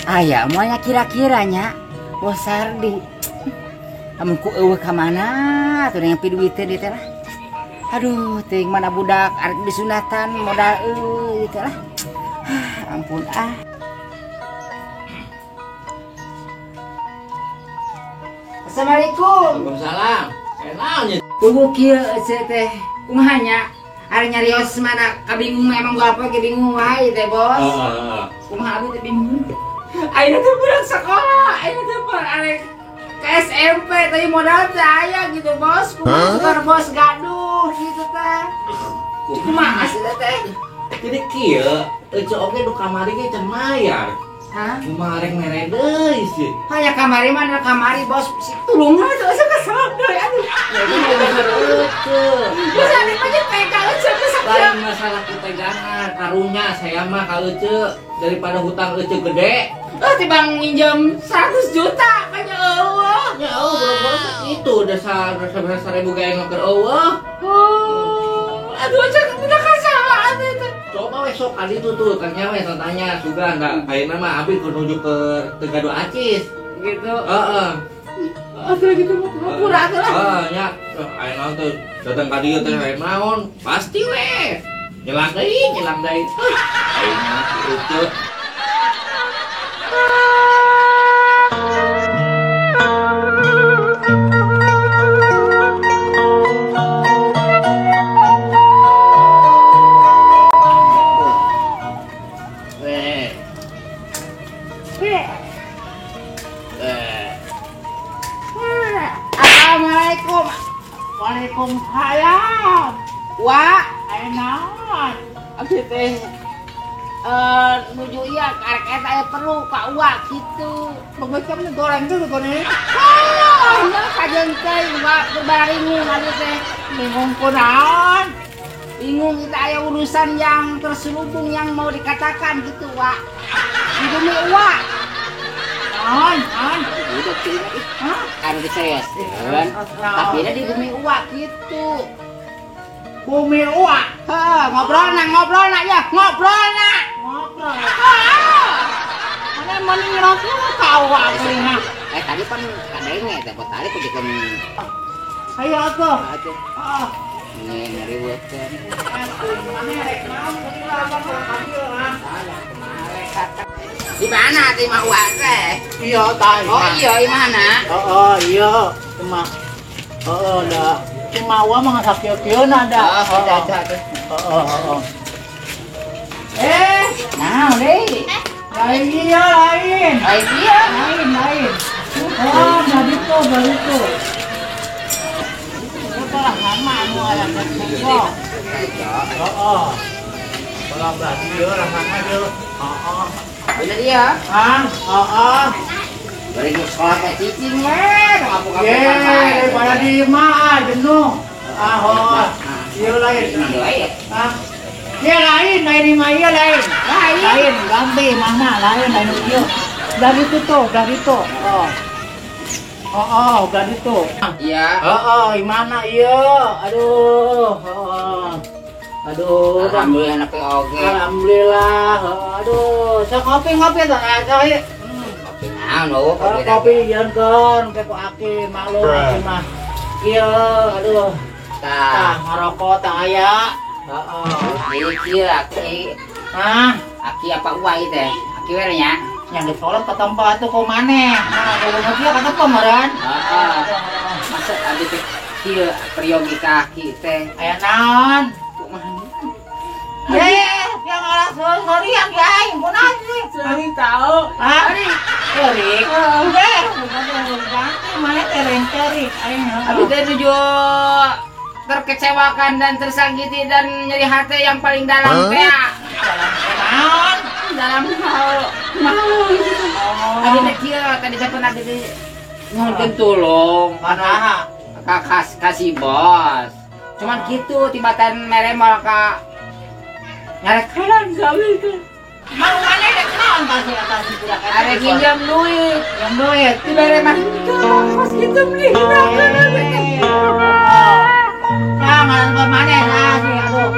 Aya moalnya kira-kiranya Bos Sardi. Amun ku eueuh ka mana tuh yang piduiteun ieu teh lah. Aduh, teuing mana budak arek disunatan modal eueuh ieu teh lah. Ampun ah. Assalamualaikum. Waalaikumsalam. Naon nya? Tunggu kieu ece teh. Kumaha nya? Ari nyarios mana kabingung emang gua apa ge bingung wae teh, Bos. Heeh. Kumaha abdi teh bingung. Ayeuna teh budak sekolah, ayeuna teh arek ke SMP tapi modal teh aya gitu, Bos. Kumaha suka bos gaduh gitu teh. Kumaha sih teh? Jadi kieu, ece oge nu kamari ge can mayar. Hah? Kumaha rek mere deui sih. Hanya kamari mah na kamari, Bos. Si tulungan teh asa kesel deui aduh. Bos ane mah jeung tega ece teh sakieu. Lain masalah ketegangan, karunya saya mah ka ece daripada hutang ece gede. Oh, tibang minjem 100 juta kayaknya eueuh. Ya eueuh boro-boro sakitu dasar dasar 1000 gae keur eueuh. Oh, aduh ece udah kasalah atuh teh. Coba we sok kali itu tuh tanya we tanya sugan da ayeuna mah abi kudu nuju ke teu gaduh acis gitu. Heeh. Atuh gitu mah hampura atuh lah. Heeh nya ayeuna teh datang ka dieu teh aya naon pasti we. Nyelang deui, nyelang deui. Ayeuna kieu. Assalamualaikum. Waalaikumsalam. Wah, naon? Abdi teh nuju ieu karek eta aya perlu ka uwa kitu. Bagus kan goreng tuh goreng. Oh, nya kajeun teh uwa berbaringung abdi teh. Bingung kunaon? Bingung kita aya urusan yang terselubung yang mau dikatakan gitu, Wak. Di bumi uwa. Naon? Naon? Udah sih. Hah? Anu diseriuskeun. Tapi ada di bumi uwa gitu. Bumi uwa. Heeh, ngobrol na ya, ngobrol na. Ngobrol. Mana mana ngerokok ka uwa mah. Tadi pan kadenge teh botari ku dikeun. Ayo atuh. Atuh. Heeh. Ngeriweukeun. Mana rek naon kudu apa ka dieu ah. Di mana teh mah uwa teh? Iya tah. Oh iya, di mana? Heeh, iya, cuma heeh da. Cuma uwa mah sakieu-kieuna da. Oh, da da. Heeh, heeh. Nah, deui. Lain iya, lain. Lain iya. Lain, lain. Oh, dari itu, dari itu. Itu lah sama anu aya kok. Heeh. Bola belah dieu rasana dieu. Heeh. Bener iya? Ah, heeh. Bari nu sekolah teh cicing we, ngapuk-ngapuk Ye, daripada di imah jenuh. Ah, heuh. Ieu lain. Ah. Iya lain, lain imah ieu lain. Lain. Lain, ganti mana lain lain ieu. Dari itu tuh, dari itu. Oh. Oh, oh, dari itu. Iya. Heeh, imahna ieu. Aduh, heeh. Aduh, alhamdulillah nepi oge. Alhamdulillah. Aduh, sok ngopi-ngopi tah aya. Kopi naon lho, kopi. Kopi jieunkeun ke ku aki maklum aki mah. Ieu, aduh. Tah, ngarokok tah aya. Heeh. Ieu kieu aki. Hah? Aki apa uwa ieu teh? Aki we nya. Yang disolot ke tempat tuh ku maneh. Nah, kudu kieu ka tempat meureun. Heeh. Maksud abdi teh kieu peryogi ka aki teh. Aya naon? Sorian ya aing kunaon sih? Seri tahu. Ah, Terik. Udah, mana tereng-terik aing. Abi teh nuju terkecewakan dan tersakiti dan nyeri hati yang paling dalam teh. Dalam dalam hal malu gitu. Abi teh kieu tadi sampun abi teh nyuhunkeun tulung Manaha? Ka kasih bos. Cuman gitu tibatan mere moal ka ngarekanan gawe teh. Mau mana dek naon pasti atas si budak eta. Arek nginjem duit. Yang duit dibere mah kos kitu beli. Nah, ngaran bermaneh lah sih aduh.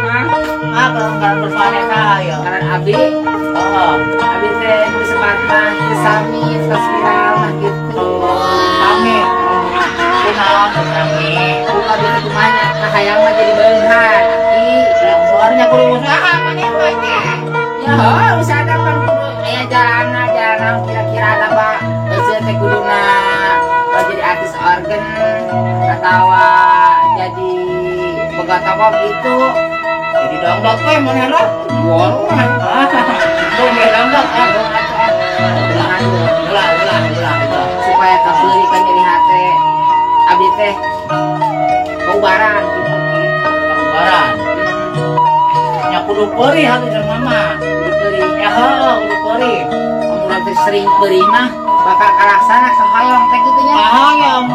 Ah, kalau ngaran bermaneh lah ya. Ngaran abi. Heeh. Abi teh nu sebat mah teu sami tos viral mah kitu. Sami. Kunaon sami? Ku abi teh kumaha nya kahayang mah jadi beunghar. Aki suaranya kudu usaha maneh mah nya. Ya, heuh usaha pan kudu aya jalana, jalan kira-kira apa euseun teh kuduna jadi artis organ atau jadi boga toko gitu. Jadi dangdut we maneh lah. Buang. Dong dangdut ah. Ulah ulah ulah ulah. Supaya kabeuli kan jadi hate abdi teh kaubaran gitu. Kaubaran. Nya kudu peurih atuh jeung mama. Kudu peurih. Ya heuh kudu peurih. Amun teh sering peurih mah bakal kalaksana sahoyong teh kitu nya. Sahoyong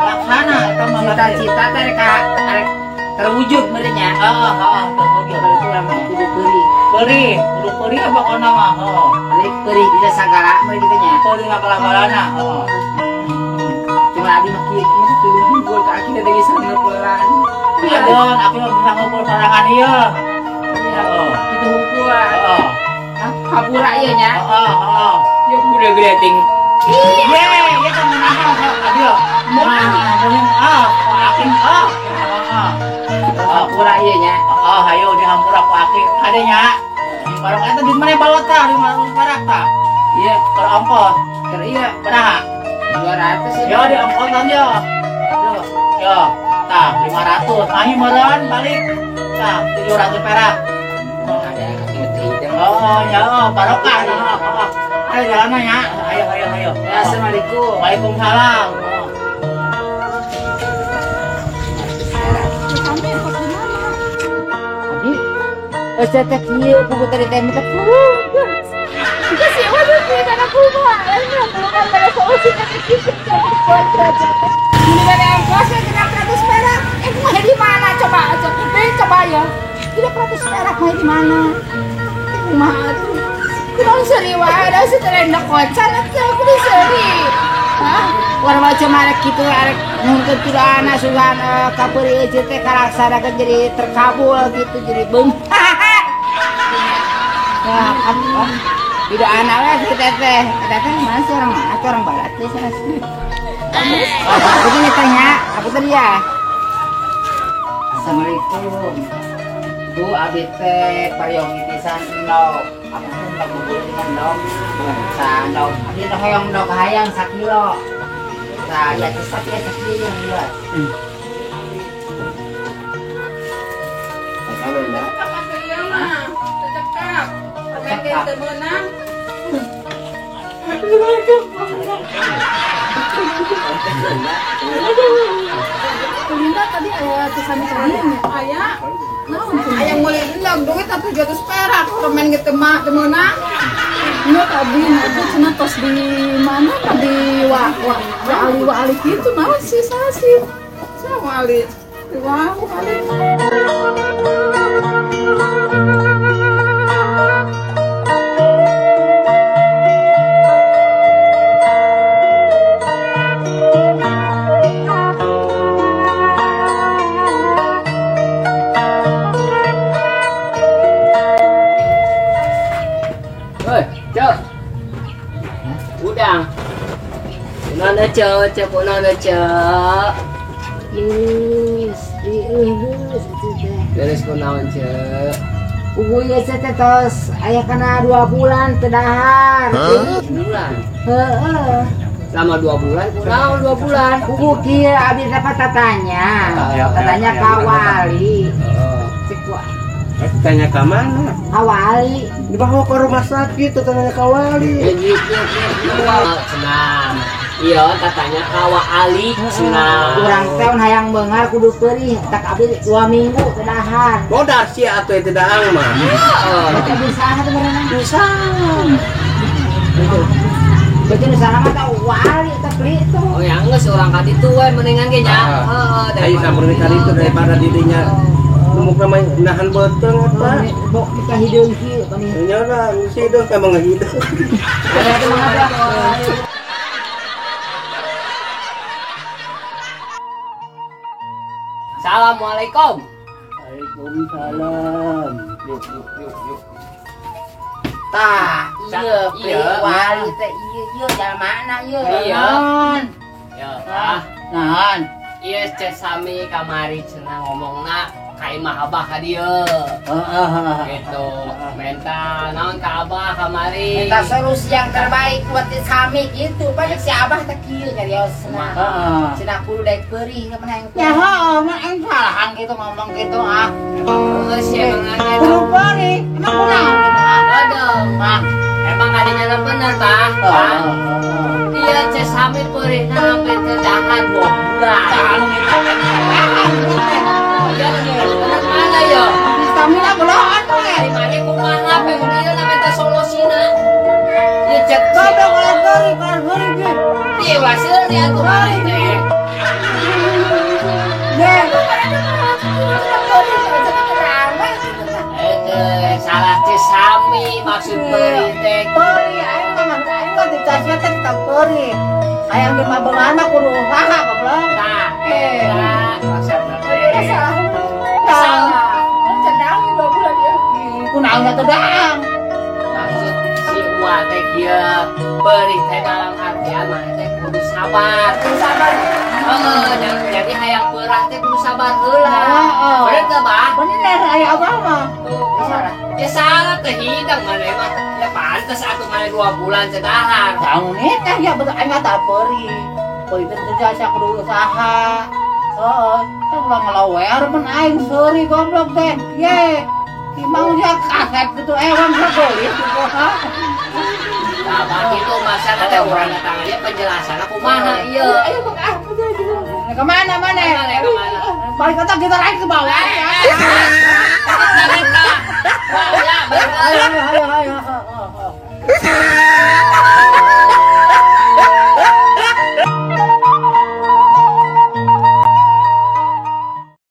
laksana eta mah cita-cita teh rek terwujud meureun nya. Heeh heeh terwujud. Kalau itu urang kudu peurih. Peurih, kudu peurih pokona mah heuh. Rek peurih bisa sagala meureun kitu nya. Peurih sagala-galana heuh. Cuma abi mah kieu mah kudu ngumpul ka aki teh bisa ngupulan. Aduh, aki mah bisa ngumpul sorangan ieu. Heeh. Kitu hungkul. Heeh. Kabura ieu nya. Heeh heeh. Yuk udah gede ting. Ye, ye kan meunang aduh. Meunang ah, aki ah. Heeh. Hampura ieu nya. Heeh, hayo dihampura ku aki. Kade nya. Barang eta di mana balot tah, 500 perak tah. Iya, keur ongkos. Keur ieu baraha? 200 yo di ongkosan yo. Yo, yo. Tah 500. Mahi meureun balik. Tah 700 perak. Ada kaki Oh, ya, barokah. Heeh. Ayo jalan ya. Ayo, ayo, ayo. Ya, assalamualaikum. Waalaikumsalam. Abi, saya teh kieu kubu tadi teh minta tulung. Geus ieu mah duit anak kumaha. Tulungan pada solusi teh kieu Ini bare ongkos 600 perak. Kumaha di mana coba aja. Coba ya. 300 perak mah di mana? Kumaha tuh? Kurang seri wae da setelah kocan atuh kudu seri. Hah? War macam arek kitu arek nuhunkeun tudana sugan kapeuri eueuh teh kalaksanakeun jadi terkabul gitu jadi beung. Ya, apa? Tidak anak we kita teh. Kita teh mana sih orang mana? Orang barat teh sana sih. Aku tuh tanya, aku tadi ya. Assalamualaikum. Bu abi teh paryogi pisan endog. Apa teh endog bubur dengan endog? Sa endog. Abi teh hoyong endog hayang sakilo. Sa ya teh sakilo sakilo yang dua. Kulinda tadi aya kesana tadi aya. Aya mulai endog duit 700 perak permen gitu mah teu meunang. Nu tadi itu cenah tos di mana tadi wa wa ali wa ali kitu naon sih saha sih? Saha wali? Wah, wali. Udang. Kunaon ceu, ceu kunaon ceu. Lulus, lulus itu teh. Lulus kunaon ceu. Ugu ieu teh tos aya kana 2 bulan teu dahar. Bulan. Heeh. Selama 2 bulan, kunaon 2 bulan? Ugu kieu abdi dapat tatanya. Tatanya ka wali. Cek Tanya ke mana? Awali. Dibawa ke rumah sakit, tanya ke wali. Senang. Iya, katanya ka Ali senang. Urang teh hayang beunghar kudu peurih, tak abdi 2 minggu teu dahar. Bodas sia atuh teu daang mah. Heeh. Baca bisa teh berenang. Bisa. Baca nu salah mah tah wali teh beli tuh. Oh ya geus urang ka ditu we mendingan ge nya. Heeh, ayo sampeurkeun ka ditu daripada didinya. Numuk mah nahan beuteung apa? Bok kita hideung kieu mani. Nya lah, geus hideung ka mah hideung. Assalamualaikum. Waalaikumsalam. Yuk yuk yuk yuk. Tah, ieu iya wali teh ieu ieu jalmana ieu. Iya. Ya, tah. Naon? Ieu cek sami kamari cenah ngomongna ka imah abah ka dieu. Heeh. Gitu. Menta naon ka abah kamari? Minta solusi yang terbaik buat sami gitu. Banyak si abah teh kieu nyariosna. Heeh. Cenah kudu daek peurih ka mana yang Ya heeh, mah aing salahan gitu ngomong gitu ah. Heeh, si emang kudu peurih. Emang kunaon gitu ah. Aduh, Mah. Emang adanya bener, Bah. Iya, cek sami peurihna sampai teu dahar 2 bulan. Iya, bener mana ya? Stamina beloan we. Dari mana kumaha pe mun ieu na minta solusina. Ieu cek goblok ulah peurih, ulah peurih ge. Ieu ulah seuri atuh balik teh. Ge. Salah cek sami maksud peurih teh. Peurih aing mah aing mah dicasnya teh tetep peurih. Hayang di mabeungan mah kudu usaha goblok. Tah, eta maksudna teh. Salah. Salah. Cendang 2 bulan ya. Kunaon teh daang. Maksud si Uwa teh kieu peurih teh dalam artian mah teh kudu sabar. Kudu sabar. Heeh, jadi hayang peurah teh kudu sabar heula. Heeh. Bener teu, Bah? Bener aya abah mah. Tuh, salah. Ya salah teh hidang maneh mah. Ya pantes atuh maneh 2 bulan teu dahar. Tahu nih teh ya betul aing mah tah peurih. Peurih teh jasa kudu usaha. Heeh, teh ulah ngelawer mun aing seuri goblok teh. Ye. Ki mau ya kaset gitu ewang sabeuli gitu ha. Nah, bah gitu maksudna teh urang datang aja penjelasanna kumaha ieu. Ayo bang ah Ke mana mana? Ke mana? Balik kata kita lagi ke bawah ya. Kita. Wah, ya, balik. Ayo ayo ayo.